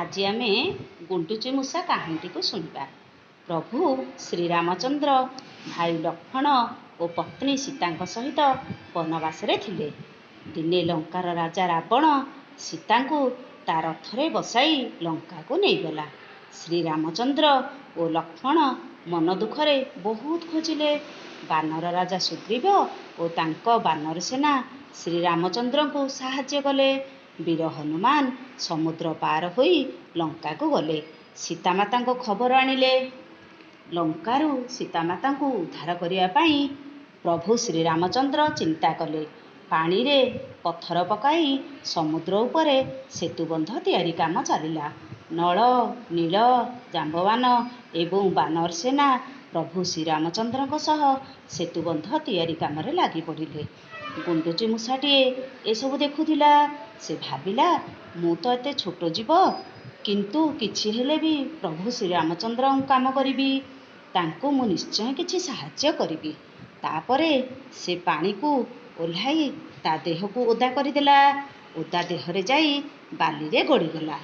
ଆଜି ଆମେ ଗୁଣ୍ଡୁଚି ମୂଷା କାହାଣୀଟିକୁ ଶୁଣିବା। ପ୍ରଭୁ ଶ୍ରୀରାମଚନ୍ଦ୍ର ଭାଇ ଲକ୍ଷ୍ମଣ ଓ ପତ୍ନୀ ସୀତାଙ୍କ ସହିତ ବନବାସରେ ଥିଲେ। ଦିନେ ଲଙ୍କାର ରାଜା ରାବଣ ସୀତାଙ୍କୁ ତା ରଥରେ ବସାଇ ଲଙ୍କାକୁ ନେଇଗଲା। ଶ୍ରୀରାମଚନ୍ଦ୍ର ଓ ଲକ୍ଷ୍ମଣ ମନ ଦୁଃଖରେ ବହୁତ ଖୋଜିଲେ। ବାନର ରାଜା ସୁଗ୍ରୀବ ଓ ତାଙ୍କ ବାନର ସେନା ଶ୍ରୀରାମଚନ୍ଦ୍ରଙ୍କୁ ସାହାଯ୍ୟ କଲେ। ବୀର ହନୁମାନ ସମୁଦ୍ର ପାର ହୋଇ ଲଙ୍କାକୁ ଗଲେ, ସୀତାମାତାଙ୍କ ଖବର ଆଣିଲେ। ଲଙ୍କାରୁ ସୀତାମାତାଙ୍କୁ ଉଦ୍ଧାର କରିବା ପାଇଁ ପ୍ରଭୁ ଶ୍ରୀରାମଚନ୍ଦ୍ର ଚିନ୍ତା କଲେ। ପାଣିରେ ପଥର ପକାଇ ସମୁଦ୍ର ଉପରେ ସେତୁବନ୍ଧ ତିଆରି କାମ ଚାଲିଲା। ନଳ, ନୀଳ, ଜାମ୍ବବାନ ଏବଂ ବାନର ସେନା ପ୍ରଭୁ ଶ୍ରୀରାମଚନ୍ଦ୍ରଙ୍କ ସହ ସେତୁବନ୍ଧ ତିଆରି କାମରେ ଲାଗିପଡ଼ିଲେ। ଗୁଣ୍ଡୁଚି ମୂଷାଟିଏ ଏସବୁ ଦେଖୁଥିଲା। ସେ ଭାବିଲା, ମୁଁ ତ ଏତେ ଛୋଟ ଜୀବ, କିନ୍ତୁ କିଛି ହେଲେ ବି ପ୍ରଭୁ ଶ୍ରୀରାମଚନ୍ଦ୍ରଙ୍କ କାମ କରିବି, ତାଙ୍କୁ ମୁଁ ନିଶ୍ଚୟ କିଛି ସାହାଯ୍ୟ କରିବି। ତାପରେ ସେ ପାଣିକୁ ଓହ୍ଲାଇ ତା ଦେହକୁ ଓଦା କରିଦେଲା। ଓଦା ଦେହରେ ଯାଇ ବାଲିରେ ଗଡ଼ିଗଲା।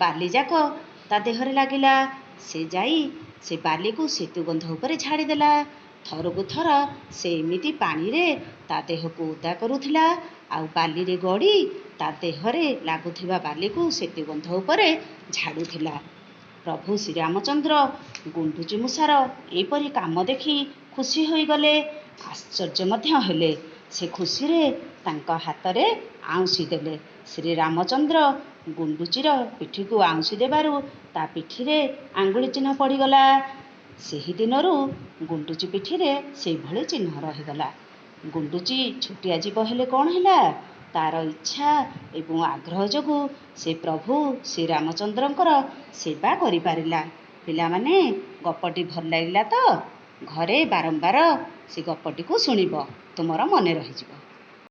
ବାଲିଯାକ ତା ଦେହରେ ଲାଗିଲା। ସେ ଯାଇ ସେ ବାଲିକୁ ସେତୁବନ୍ଧ ଉପରେ ଝାଡ଼ିଦେଲା। ଥରକୁ ଥର ସେ ଏମିତି ପାଣିରେ ତା ଦେହକୁ ଓଦା କରୁଥିଲା ଆଉ ବାଲିରେ ଗଡ଼ି ତା ଦେହରେ ଲାଗୁଥିବା ବାଲିକୁ ସେତୁବନ୍ଧ ଉପରେ ଝାଡ଼ୁଥିଲା। ପ୍ରଭୁ ଶ୍ରୀରାମଚନ୍ଦ୍ର ଗୁଣ୍ଡୁଚି ମୂଷାର ଏପରି କାମ ଦେଖି ଖୁସି ହୋଇଗଲେ, ଆଶ୍ଚର୍ଯ୍ୟ ମଧ୍ୟ ହେଲେ। ସେ ଖୁସିରେ ତାଙ୍କ ହାତରେ ଆଉଁସି ଦେଲେ। ଶ୍ରୀରାମଚନ୍ଦ୍ର ଗୁଣ୍ଡୁଚିର ପିଠିକୁ ଆଉଁସି ଦେବାରୁ ତା ପିଠିରେ ଆଙ୍ଗୁଳି ଚିହ୍ନ ପଡ଼ିଗଲା। ସେହି ଦିନରୁ ଗୁଣ୍ଡୁଚି ପିଠିରେ ସେଇଭଳି ଚିହ୍ନ ରହିଗଲା। ଗୁଣ୍ଡୁଚି ଛୋଟିଆ ଜୀବ ହେଲେ କ'ଣ ହେଲା, ତାର ଇଚ୍ଛା ଏବଂ ଆଗ୍ରହ ଯୋଗୁଁ ସେ ପ୍ରଭୁ ଶ୍ରୀରାମଚନ୍ଦ୍ରଙ୍କର ସେବା କରିପାରିଲା। ପିଲାମାନେ, ଗପଟି ଭଲ ଲାଗିଲା ତ? ଘରେ ବାରମ୍ବାର ସେ ଗପଟିକୁ ଶୁଣିବ, ତୁମର ମନେ ରହିଯିବ।